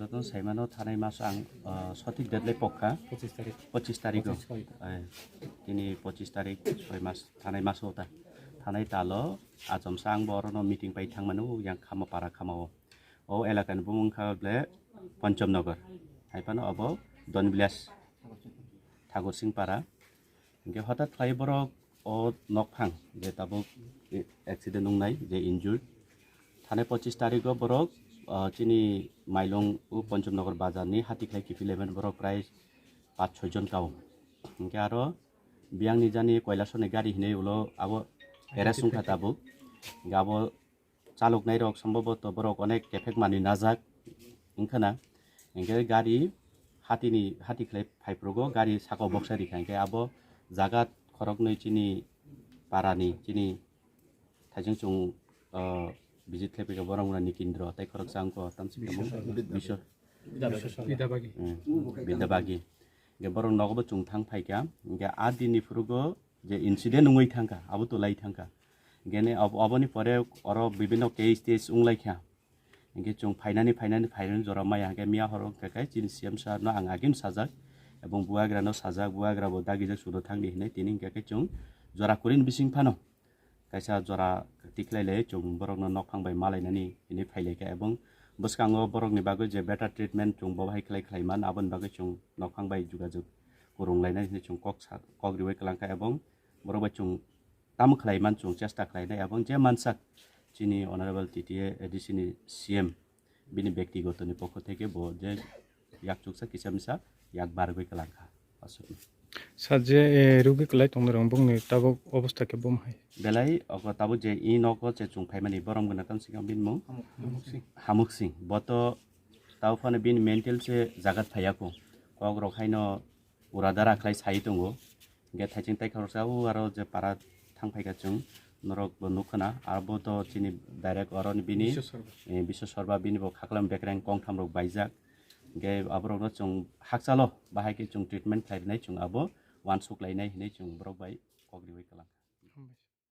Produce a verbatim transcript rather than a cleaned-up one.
Joto saimano thanai maso ang, ah, sothik date lai pokha. Pochis tarik. Pochis tarik o. Pochis tarik. Ai, tini pochis tarik, soi mas, thanai maso ta. Thanai talo, achomsa ang bo orono meeting pai thangmano, yang khama para khama o. O elakani bumung kha ble Pancham Nagar. Hai phano abo Don Village, Thakur Singh Para. Hingke hothat khlai borok o nokphang je tabuk accident wngnai je injured. Thanai pochis tarikgo borok, ah, chini Mailung o Pancham Nagar bazar ni hati khlai kiphilaiman borok prai pach soi jon kao. Hingke aro biyangni jani Kailasoni gari hinui ulo abo arrest wngkha tabuk. Hingke abo chaloknai rok somboboto borok onek kephek manwi najak wngkhana, hingke gari hatini, hati khlai phaiphrugo gari saka o boksa rikha, hingke abo jaga khoroknwi chini parani, chini thaising chwng, ah, visit khlai phai kha borok wngna Nikindro tei khoroksa wngkha tamsi khe Biswa. Bidabagi. Hmm, Bidabagi. Hingke borok nogo bo chwng thang phaikha. Hingke a dinni phurugo je incident wngwi thangkha, abo to lai thangkha. Hingke ne ob-, oboni pore oro bibinno case tes wnglaikha. Hingke chwng phainani, phainani, phainani jora maya hingke miya horo hingke kai chini C M sir no ang agin sajak. Ebong buagra no sajak, buagra bo dagijak sudo thangdi hinui tini hingke kai chwng jora kurin bising phano kaisa jora tikhlai lai chwng borokno nokphang bai malainani hinui phailaikha, ebong bwskango borokni bagwi je better treatment chwng bo hai khlai khlai man, aboni bagwi chwng nokphang bai jogajog kwrwng lainani hinui chwng kok sa, kok riwi kwlangkha, ebong borok bai chwng tamo khlai man chwng chesta khlainai, ebong je mansak chini Honorable T T A A D C ni C M bini bektiguto ni pokho theke bo je yak chuksa kisa misa yak bargwi kwlangkha. Aswk. Sa je, eh, rugi kwlai tongnai rok bongni tabuk obostha khe bom hai. Belai ogo tabuk je i nogo je chwng phaimani borom gwnang tamsika bini mung Hamuk Singh. Hamuk Singh. Bo to tabuk phano bini mental se jagat phaiya kho. Kok rok haino ura dara khlai sai tongo. Hingke thaising tai khoroksa o aro je para thang phaikha chwng norok bo nukha na. Abo to chini direct oro ni bini, Biswa Sarma. Eh, Biswa Sarma bini bo khaklam bekreng kongtham rok baijak. Hingke aborokno chwng hakchalo bahai khe chwng treatment khlai rwnai, chwng abo uansuk lainai hinui chwng borok bai kok riwi kwlangkha. Hambai.